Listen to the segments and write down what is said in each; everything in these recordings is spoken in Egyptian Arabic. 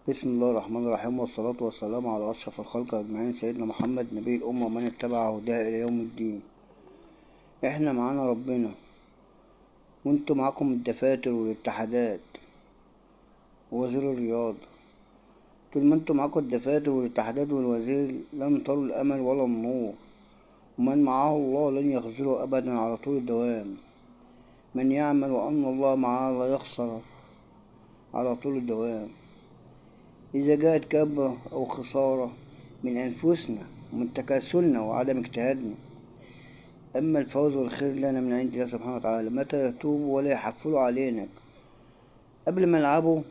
بسم الله الرحمن الرحيم، والصلاة والسلام على أشرف الخلق أجمعين، سيدنا محمد نبي الأمة ومن اتبع هداه إلى يوم الدين. إحنا معانا ربنا، وانتوا معاكم الدفاتر والاتحادات ووزير الرياضة. طول ما انتوا معاكم الدفاتر والاتحادات والوزير لن تروا الأمل ولا النور، ومن معاه الله لن يخذله أبدا على طول الدوام. من يعمل وأن الله معاه لا يخسر على طول الدوام. إذا جاءت كبة أو خسارة من أنفسنا ومن تكاسلنا وعدم اجتهادنا، أما الفوز والخير لنا من عند الله سبحانه وتعالى. متى يتوبوا ولا يحفلوا علينا؟ قبل ما يلعبوا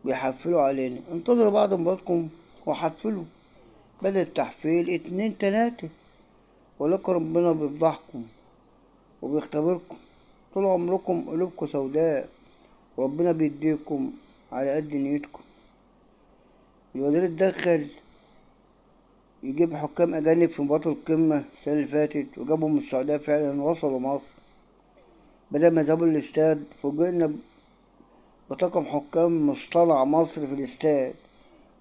بيحفلوا علينا. انتظروا بعد مباراتكم وحفلوا، بدل التحفيل 2 3، ولكن ربنا بيفضحكم وبيختبركم. طول عمركم قلوبكم سوداء، وربنا بيديكم على قد نيتكم. الوزير اتدخل يجيب حكام أجانب في مباراة القمة السنة اللي فاتت، وجابهم من السعودية فعلا، وصلوا مصر. بدل ما ذهبوا الاستاد فوجئنا بطاقم حكام مصطنع مصر في الاستاد،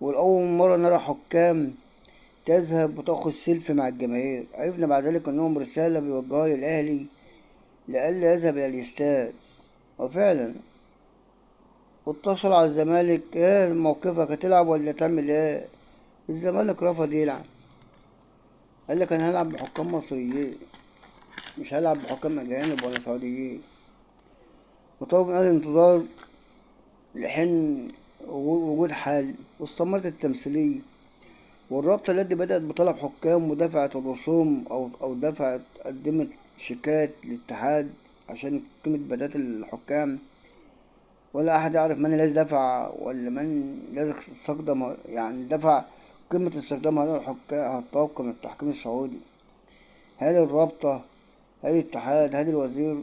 والأول مرة نرى حكام تذهب وتأخذ سيلفي مع الجماهير. عرفنا بعد ذلك أنهم رسالة بيوجهوها للأهلي لئلا يذهب إلى الاستاد، وفعلا واتصل على الزمالك، ايه موقفك، هتلعب ولا تعمل ايه؟ الزمالك رفض يلعب، قال لك انا هلعب بحكام مصريين، مش هلعب بحكام اجانب ولا سعوديين. وطبعا الانتظار لحين وجود حل، واستمرت التمثيلية. والرابطة التي بدأت بطلب حكام ودفعت الرسوم أو دفعت، قدمت شيكات للاتحاد عشان قيمة بدات الحكام، ولا أحد يعرف من الذي دفع ولا من الذي استخدم، يعني دفع قيمة استخدام هؤلاء الحكام الطاقم التحكيم السعودي. هل الرابطة، هل الاتحاد، هل الوزير؟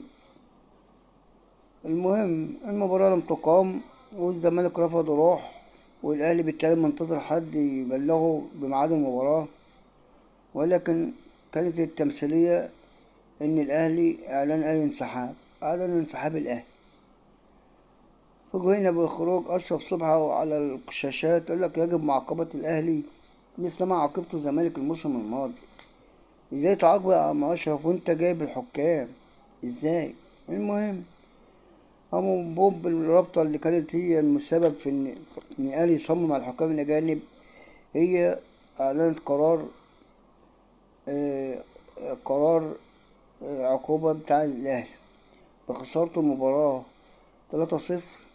المهم المباراة لم تقام، والزمالك رفض يروح، والأهلي بالتالي منتظر حد يبلغه بميعاد المباراة. ولكن كانت التمثيلية إن الأهلي إعلان أي انسحاب، أعلن انسحاب الأهلي. فوجئنا بخروج أشرف صبحي على الشاشات يقول لك يجب معاقبة الأهلي مثل ما عاقبته الزمالك الموسم الماضي. إزاي تعاقب يا عم أشرف وأنت جايب الحكام؟ إزاي؟ المهم قاموا بوب الرابطة اللي كانت هي المسبب في إن الأهلي يصمم على الحكام الأجانب، هي أعلنت قرار عقوبة بتاع الأهلي بخسارته المباراة 3-0.